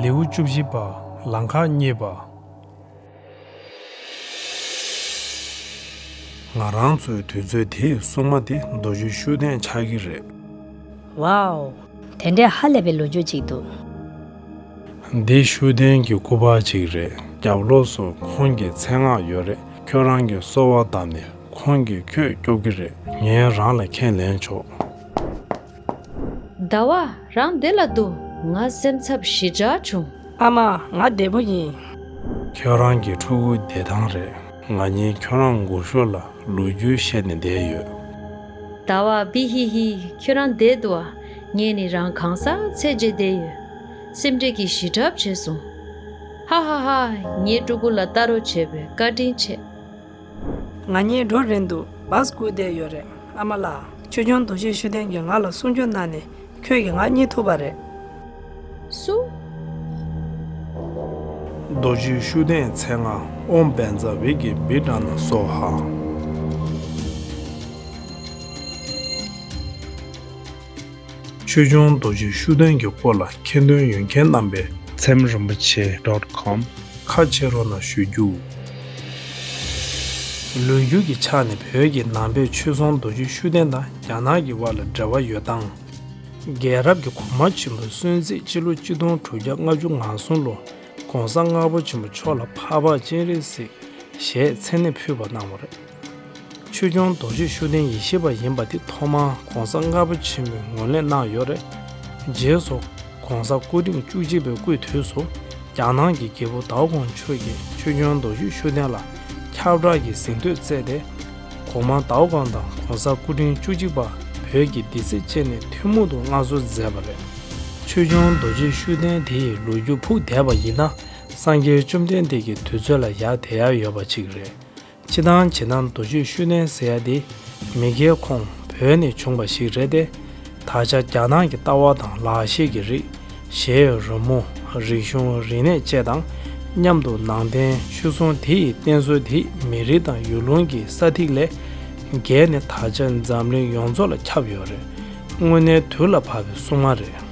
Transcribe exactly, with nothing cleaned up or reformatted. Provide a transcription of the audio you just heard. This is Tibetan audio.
ལེའུ་བཅུ་བཞི་པ། ལམ་ཁ་རྙེད་པ། ང་རང་ཚོའི་དུས་ཚོད་དེའི་སྲུང་མ་དེ་རྡོ་རྗེ་ཤུགས་ལྡན་ཆགས་ཀྱི་རེད། ཝའོ། དེ་འདྲའི་ཧ་ལས་པའི་ལོ་རྒྱུས་ཅིག་འདུག་འདི་ཤུགས་ལྡན་གྱི་སྐུ་པར་ཅིག་རེད། རྒྱབ་ལོགས་སུ་ཁོང་གི་མཚན་སྔགས་ཡོད་རེད། ཁྱོད་རང་གིས་གསོལ་བ་བཏབ་ནས་ཁོང་གིས་ཁྱོད་སྐྱོབ་ཀྱི་རེད། ངས་རང་ལ་ཁས་ལེན་ཆོག་ཟླ་བ། རང་འདི་ལ་འདུག་ང་སེམས་འཚབ་ཞེ་དྲག་བྱུང་། ཨ་མ། ང་བདེ་པོ་ཡིན། ཁྱོད་རང་གི་ཕྲུ་གུ་བདེ་ཐང་རེད། ང་གཉིས་ཁྱོད་རང་མགོ་གཞུག་ལ་ལོ་རྒྱུས་བཤད་ནས་བསྡད་ཡོད། ཟླ་བ། བི་ཧི་ཧི། ཁྱོད་རང་བདེ་འདུག་ཨ། ངས་ནི་རང་གང་སར་འཚོལ་བྱས་བསྡད་ཡོད། སེམས་ཁྲལ་གྱིས་ཞེ་དྲག་བྱས་སོང་། ཧ་ཧ་ཧ། ངའི་ཕྲུ་གུ་ལ་ལྟ་རོགས་བྱས་པས་བཀའ་དྲིན་ཆེ། ང་གཉིས་འགྲོ་རན་འདུག་བཱས་སྒུག་བསྡད་ཡོད་རེད། ཨ་མ་ལགས། ཆོས་སྐྱོང་རྡོ་རྗེ་ཤུགས་ལྡན་གྱིས་ང་ལ་སྲུང་སྐྱོབ་གནང་ནས་ཁྱོད་ཀྱིས་ང་རྙེད་ཐུབ་པ་རེད། སུ། རྡོ་རྗེ་ཤུགས་ལྡན་མཚན་སྔགས་ཨོཾ་བཛྲ་བི་ཀ་བི་ཏྲ་ན་སྭཱ་ཧཱ། ཆོས་སྐྱོང་རྡོ་རྗེ་ཤུགས་ལྡན་གྱི་སྐོར་ལ་མཁྱེན་འདོན་ཡོད་མཁན་རྣམ་པས། མཚམས་རིན་པོ་ཆེ་ཌོཊ་ཀོམ། ཁ་ཕྱེ་རོགས་གནང་ཞུ་རྒྱུ། ལོ་རྒྱུས་ཀྱི་ཆ་ནས་བོད་ཀྱི་ནང་པའི་ཆོས་སྲུང་རྡོ་རྗེ་ཤུགས་ལྡན་དང་རྒྱ་ནག་གི་དབར་ལ་འབྲེལ་བ་ཡོད་སྟངས། རྒྱལ་རབས་ཀྱི་གོང་མ་ཆེན་པོ་སུན་ཙི་སྤྱི་ལོ་ཆིག་སྟོང་དྲུག་བརྒྱ་ལྔ་བཅུ་ང་གསུམ་ལོ་༸གོང་ས་ལྔ་པ་ཆེན་པོ་མཆོག་ལ་འཕགས་པ་སྤྱན་རས་གཟིགས་ཞེས་མཚན་ནས་ཕུལ་བ་གནང་བ་རེད། ཆོས་སྐྱོང་རྡོ་རྗེ་ཤུགས་ལྡན་ཡེ་ཤེས་པ་ཡིན་པ་དེ་ཐོག་མར་༸གོང་ས་ལྔ་པ་ཆེན་པོས་ངོས་ལེན་གནང་ཡོད་རེད། རྗེས་སུ་༸གོང་ས་སྐུ་ཕྲེང་བཅུ་གཅིག་པའི་སྐུའི་དུས་སུ་རྒྱ་ནག་གི་རྒྱལ་པོ་ཏའོ་ཀོང་ཆོས་ཀྱིས་ཆོས་སྐྱོང་རྡོ་རྗེ་ཤུགས་ལྡན་ལ་ཁྱབ་བསྒྲགས་ཀྱི་གཟེངས་བསྟོད་བསྩལ་ཏེ། གོང་མ་ཏའོ་ཀོང་དང་༸གོང་ས་སྐུ་ཕྲེང་བཅུ་གཅིག་པ་བོད་ཀྱི་སྡེ་སྲིད་བཅས་ནས་ཐུན་མོང་དུ་མངའ་གསོལ་མཛད་པ་རེད། ཆོས་སྐྱོང་རྡོ་རྗེ་ཤུགས་ལྡན་དེའི་ལོ་རྒྱུས་ཕུགས་བསྡད་པ་ཡིན་ན། སངས་རྒྱས་བཅོམ་ལྡན་འདས་ཀྱི་དུས་ཚོད་ལ་ཡར་དེད་ཡ་ཡོད་པ་ཅིག་རེད། སྤྱིར་བཏང་བྱས་ན་རྡོ་རྗེ་ཤུགས་ལྡན་ཟེར་ཡ་དེ་མི་སྐྱའི་ཁོངས་བོད་ནས་བྱུང་བ་ཞིག་རེད་དེ། ད་ཆ་རྒྱ་ནག་གི་ལྟ་བ་དང་ལག་ཤེས་ཀྱི་རིགས། གཞས་རོལ་མོ། རིག་གཞུང་། རིག་གནས་བཅས་དང་མཉམ་དུ་ནང་བསྟན་ཆོས་སྲུང་དེ་ཡི་བསྟེན་གསོལ་དེས་མི་རིགས་དང་ཡུལ་ལུང་གི་ས་ཐིག་ལས་བརྒལ་ནས་ད་ཆ་འཛམ་གླིང་ཡོངས་རྫོགས་ལ་ཁྱབ་ཡོད་རེད། དངོས་གནས་དུས་ལ་བབ་པའི་སྲུང་མ་རེད།